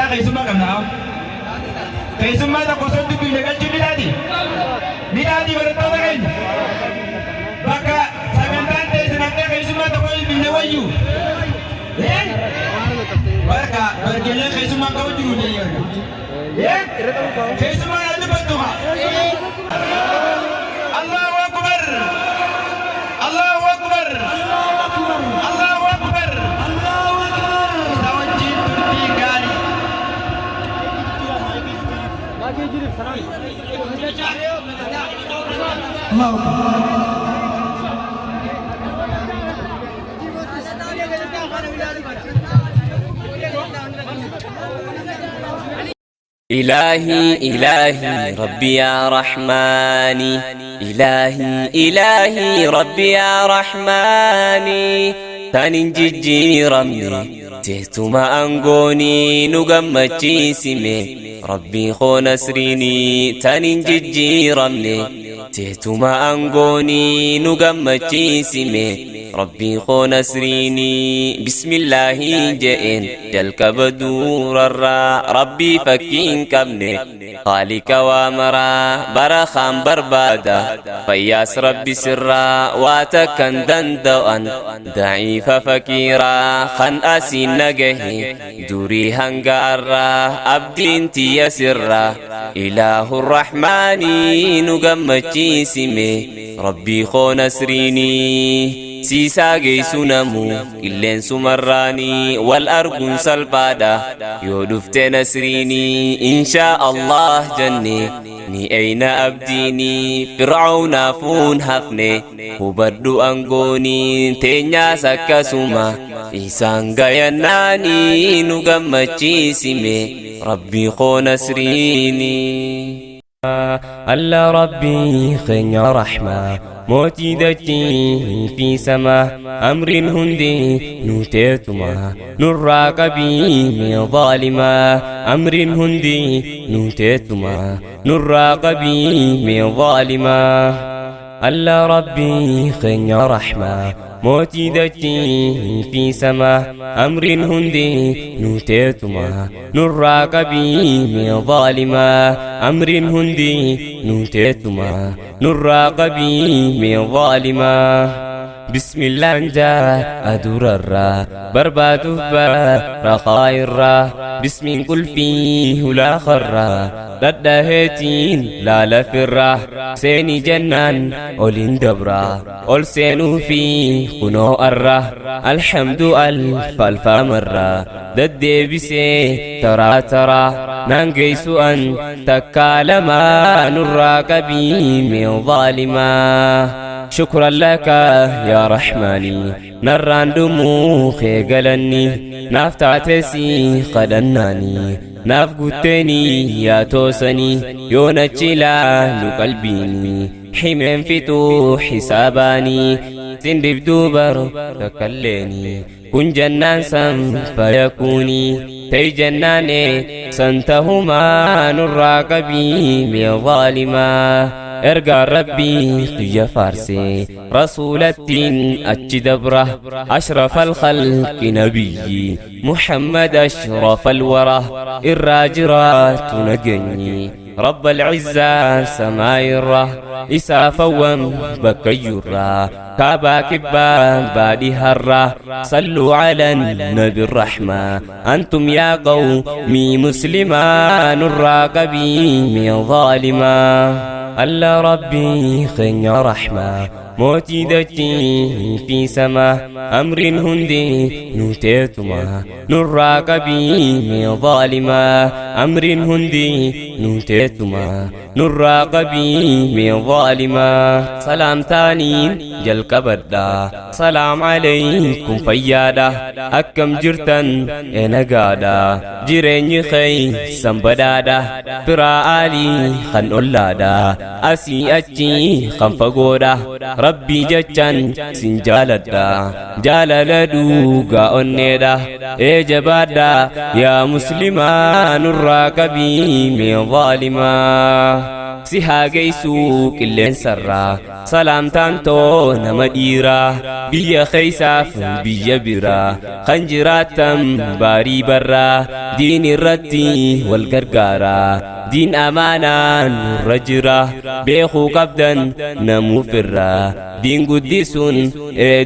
Silaa keessummaa qabna. Keessummaa tokko osoo hin dubbifne galchuun ni taati. Ni taati barattoota keenya. Bakka sagantaan ta'e sanatti keessummaa tokko hin dubbifne wayyu. Barka barkeellee keessummaan qabu jiru deeyyee. Keessummaan haa dubbattu haa. Allahu Akbar! Allahu Akbar! Allahu Akbar! Isa wajjin turtii gaarii. إلهي إلهي ربي يا رحماني، إلهي إلهي ربي يا رحماني، تانين جيجي رمني تهتما أنقوني نقمتشيسمي ربي خو نسريني، تانين جيجي رمني تهتما أنقوني نقمتشيسمي ربي خو نسريني. بسم الله جئن جلك بدور الرا ربي فكين كبني خالك وامرا برخان بربادا فياس ربي سرا واتكن دندوان ضعيف فكيرا خن أسين نجهي دوري هنجارا أبدين تي سرا إله الرحمن نقمتشيسمي ربي خو نسريني. Siisaa geessu namu qilleensumarraanii wal arguun salphaadha yoo dhufte nasriinii, inshaa Allah jenne ni eyna abdiinii fir'aawnaafuun hafne hubadhu angoonii teenyaas akkasuma isaan gayannaanii nu gammachiisime rabbii koo nasriinii. ألا ربي خير رحمة موتي دجي في سما أمر هندي نوتيتما نراقبي من ظالما، أمر هندي نوتيتما نراقبي من ظالما. ألا ربي خير رحمة موتي دجي في سما أمر هندي نوتيتما نراقبي من ظالما، أمر هندي نوتيتما نراقبي من ظالما. بسم الله جاء أدرر برباد رخائر بسم كل فيه لا خرا ردهتين لا لفرة سيني جنان أولين دبرا أول سينو في خنو أرة الحمد ألف ألف مرة ددي بسي ترى ترى نانجيس أن تكالما نراقبي من ظالما. شكرا لك يا رحماني نران دموخي قلني نافتاتسي قدناني نافقتني يا توسني يونتشلا نقلبيني حمن فتو حساباني سندب دوبر تكليني كن جنان سم فيكوني تي جناني سنتهما نراقبي من ظالما. ارجع ربي يا فارسي رسول الدين أتدبره أشرف الخلق نبي محمد أشرف الورى الراجرات نجني رب العزة سمايرة إسافوم بكيرة كابا كبا بادي هرة صلوا على النبي الرحمة أنتم يا قومي مسلمان الراقبي من ظالما. ألا ربي خير رحمة موتي دجي في سما أمر هندي نوتيتما نراقبي من ظالما، أمر هندي نوتيتما نراقبي من ظالما. سلام تاني جل كبدا سلام عليكم فيادا أكم جرتن إنقادا جيرين خي سنبدادا برا آلي خن أولادا أسي أجي خنفقودا ربي جتشان سنجالدا جالل دوغا أنيدا إجبادا يا مسلمان الراكبي من ظالما. Si haa geessuu qilleensarraa salaamtaan too nama dhiiraa biyya keessaaf biyya biraa kan jiraattan baarii barraa diin irratti wal gargaaraa diin amaanaa nurra jira beekuu qabdan namuuf irraa diin guddisuun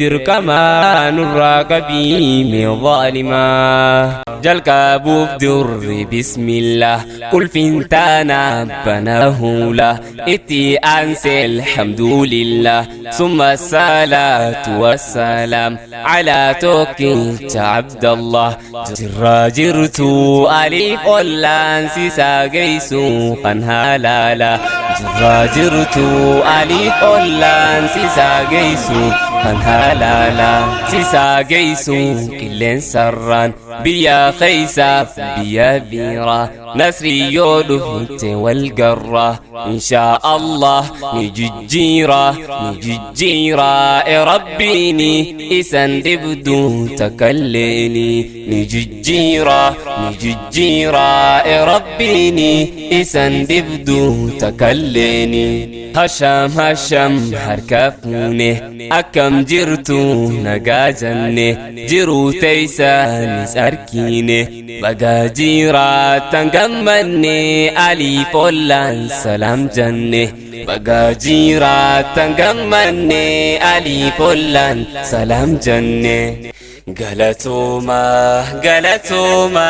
dirqamaa nurraa qabii mee zaalimaa jalqabuuf durri bismillah qulfintaana banahuula itti aansee alhamdulillah summa salaatu wassalaam calaa tokkicha abdallah jirraa jirtu aliif ollaan sisaa geessu kan halaala jirraa jirtu aliif ollaan sisaa geessu kan halaala sisaa geessu qilleensarraan biyya keessaaf biyya biraa nasrii yoo dhufte wal garra inshaa Allah ni jijjiira ni jijjiira rabbiini isan dhibdu takalleeni ni jijjiira ni jijjiira rabbiini isan dhibdu takalleeni hasham hasham harka fuune akkam jirtu nagaa jenne jiruu teeysanis arkiine bagaa jiraattan gammanne aliif ollaan salaam jenne bagaa jiraattan gammanne aliif ollaan salaam jenne galatooma galatooma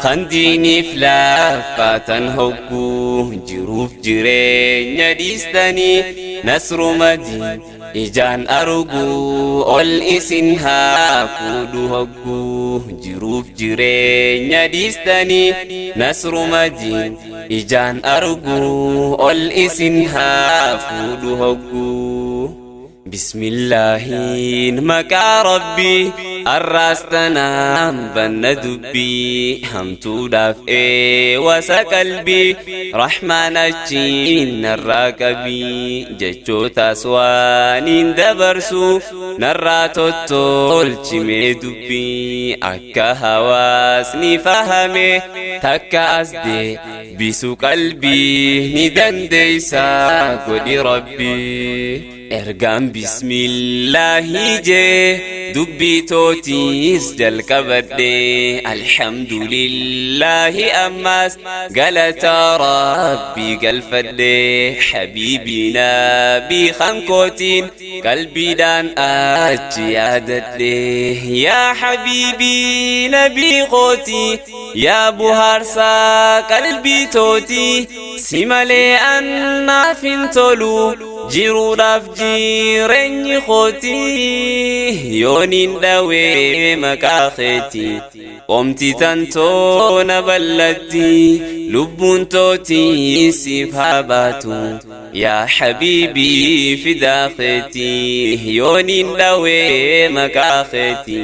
kan diiniif laaffaatan hogguu jiruuf jireenya dhiistanii nasruma diin ijaan arguu ol isin haa fuudhu hogguu jiruuf jireenya dhiistanii nasruma diin ijaan arguu ol isin haa fuudhu hogguu bismillaahiin maqaa rabbii arraastanaan banna dubbii hamtuudhaaf eewasa qalbii rahmaan achiin narraa qabii jechootaas waaniin dabarsu narraa tottolchimee dubbii akka hawaasni fahame takka as deebisu qalbii ni dandeeysaa godhi rabbii ergaan bismillaahi jee dubbii tootiis jalqabadhe alhamdulillaahi ammaas galata rabbii galfadhe habiibii nabii kankootiin qalbiidhaan achi yaadadhe yaa habiibii nabii kooti yaa buhaarsaa qalbii tooti si malee annaaf hin tolu jiruudhaaf jireenyi kooti yooniin dhawee maqaa keeti qomti tantoo na ballatti lubbuun tooti siif haa baatu yaa habiibii fidaa keeti yooniin dhawee maqaa keeti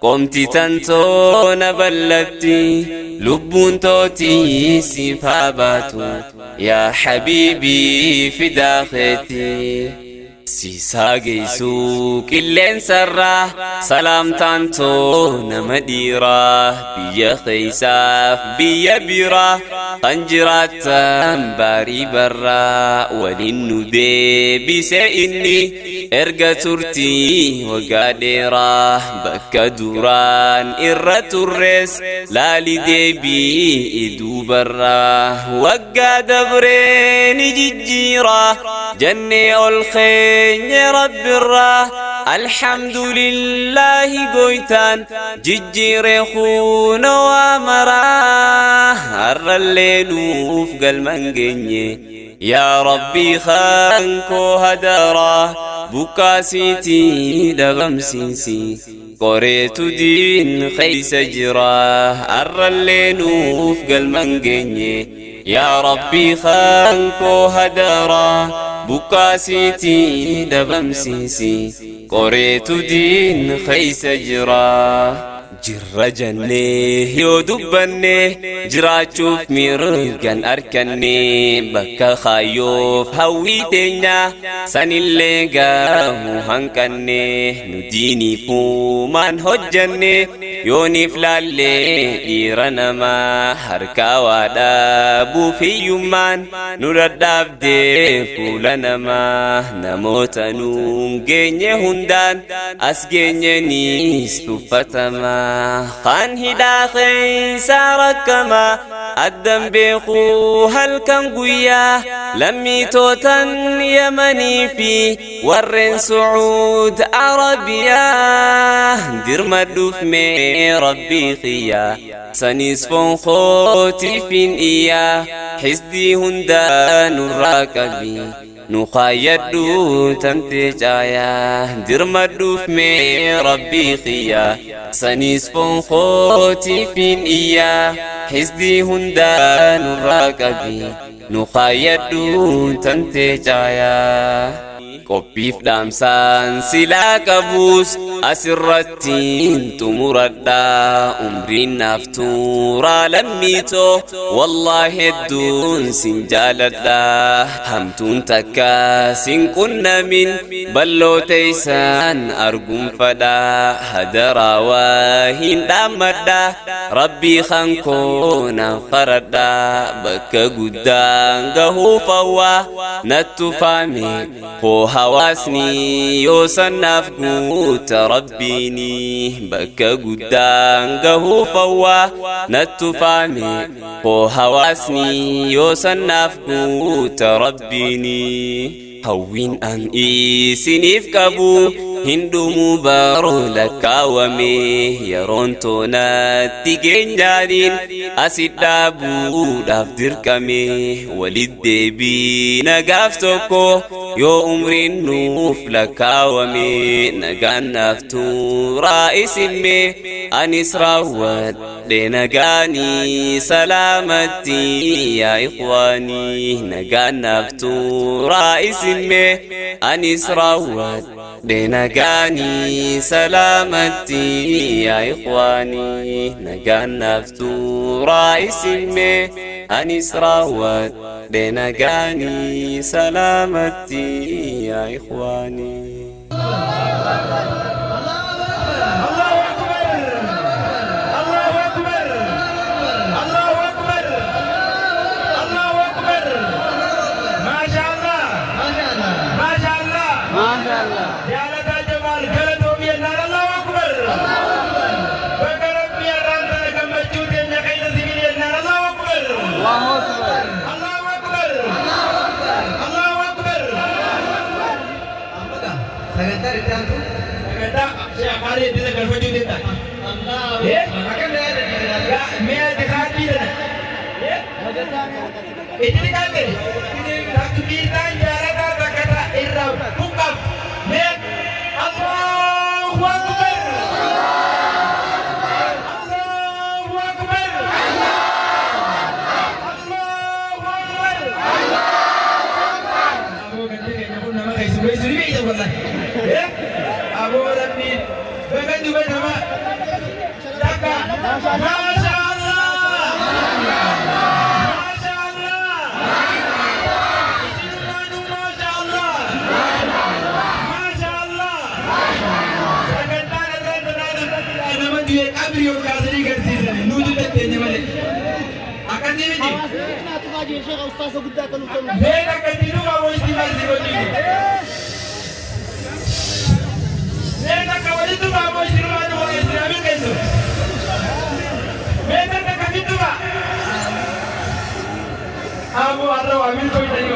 qomti tantoo na ballatti lubbuun tooti siif haa baatu yaa habiibii fidaa keeti siisaa geessuu qilleensarraa salaamtaan too nama dhiiraa biyya keessaaf biyya biraa kan jiraattan baarii barraa waliin nu deebise inni erga turtii waggaa dheeraa bakka duraan irra turres laali deebii duubarraa waggaa dabree ni jijjiiraa jennee ol keenye rabbirraa alhamdulillaahi goytaan jijjiire kuuna waa maraa har'allee nuuf galman geenye yaa rabbii kankoo hadaraa bukkaasiitii dhabamsiisi qoreetu diin keeysa jira har'allee nuuf galman geenye yaa rabbii kankoo hadaraa bukkaasiitii dhabamsiisi qoreetu diin keeysa jira jirra jennee yoo dubbanne jiraachuuf mirgan arkanne bakka kaayyoof hawwii teenya sanillee gaahu hanqanne nu diiniifumaan hojjanne Yooniif laallee dhiira namaa harkaa waa dhaabuuf hiyyummaan nu dhadhaabdee fuula namaa namoota nuun geenye hundaan as geenyeniis tuffatamaa kan hidhaa keeysaa rakkamaa addan beekuu halkan guyyaa lammiitootan Yamanii fi warreen Sucuud Arabiyaa dirma dhufmee rabbii xiyyaa saniis foon kootiifin iyyaa xisdii hundaa nurraa qabi nu kaayyadhu tantee caayaa dirma dhufmee rabbii xiyyaa saniis foon kootiifin iyyaa xisdii hundaa nurraa qabi nu kaayyadhu tantee caayaa. Qophiif dhaamsaan silaa qabuus asirrattiin xumuradha umriin naaf tuuraa lammiitoo wallaa hedduun sin jaaladha hamtuun takka sin qunnamin balloo teeysaan arguun fadha hadaraa waa hin dhaammadha rabbii kan koo naaf qaradha bakka guddaan gahuuf hawwaa nattu faame koo hawaasni yoo sannaaf guuta rabbiini bakka guddaan gahuuf hawwaa nattu faame koo hawaasni yoo sannaaf guuta rabbiini hawwiin an isiniif qabu hin dhumu baroo lakkaawame yeroon toonatti geenyaaniin asit dhaabuudhaaf dirqame walit deebii nagaaf tokko yoo umriin nuuf lakkaawame nagaan naaf tuuraa isinme anis raawwadhe nagaanii salaamatti yaa ikhwaanii nagaan naaf tuuraa isinme anis raawwadhe nagaanii salaamatti yaa ikhwaanii nagaan naaf tuuraa isinme anis raawwadhe nagaanii salaamatti yaa ikhwaanii. Allahu Akbar! Allahu Akbar! Allahu Akbar! Allahu Akbar! Maasha Allah! Maasha Allah! Jaalataa Jamaal galatoomi jennaan. Allahu Akbar! Bakka Rabbi har'aan tana gammachuu teenya keessa si fide jennaan. Allahu Akbar! Allahu Akbar! Allahu Akbar! Sagantaa itti aantu. Sagantaa Sheekh Qaarii itti galfachuu danda'a. Eh? Yaa mee ati kaardii tana. Itti dhiqaate. Takbiirtaan jaalataa takka ta irraa buqqaaf. Mee Allahu Akbar! Allahu Akbar! Allahu Akbar! Aboo gandee keenya kun nama keessummeessu ni beekta wallahi. Eh? Aboo Rabbi baga duba nama takka. Maasha Allah! Maasha Allah! Isinumaanuu maasha Allah! Maasha Allah! Sagantaan irraan tanaa nama du'e qabrii ol kaasanii garsiisan nuti dandeenye malee. Akkasii miti. Mee akkasii nu qabu itti maasii godhiinu. Mee takka walitti qabu isinumaanuu waa isin milkeessu. Mee takka kamitti ba'a? Aboo har'a waa milkooytanii.